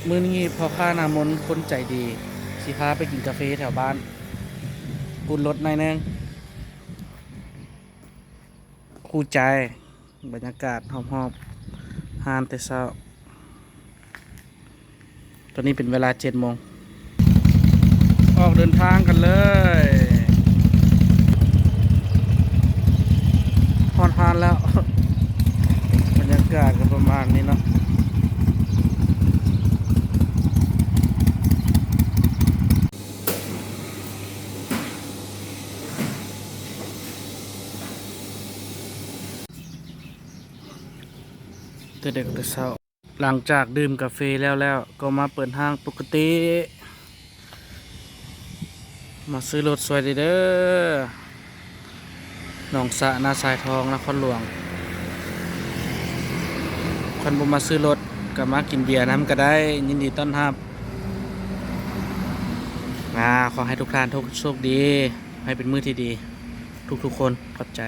ມື້ນີ້ພໍ່ຄ້າໜ້າມົນຄົນໃຈດີ ຊິພາໄປກິນກາເຟແຖວບ້ານ ອຸ່ນລົດໜ້ອຍໜຶ່ງ ຄູ່ໃຈ. ບັນຍາກາດຮອບໆຮ້ານແຕ່ເຊົ້າ. ຕອນນີ້ເປັນເວລາເຈັດໂມງ ອອກເດີນທາງກັນເລີຍ. ຮອດຮ້ານແລ້ວ ບັນຍາກາດກໍປະມານນີ້ເນາະ. ແຕ່ເດັກແຕ່ເຊົ້າ ຫຼັງຈາກດື່ມກາເຟແລ້ວແລ້ວ ກໍມາເປີດຮ້ານປົກກະຕິ ມາຊື້ລົດຊ່ວຍເດີ ໜອງສະ ນາຊາຍທອງ ນະຄອນຫຼວງ. ຄັນບໍ່ມາຊື້ລົດ ກໍມາກິນເບຍນຳກໍໄດ້ ຍິນດີຕ້ອນຮັບ. ອາ ຂໍໃຫ້ທຸກທ່ານໂຊກດີ ໃຫ້ເປັນມື້ທີ່ດີທຸກໆຄົນ. ຂອບໃຈ.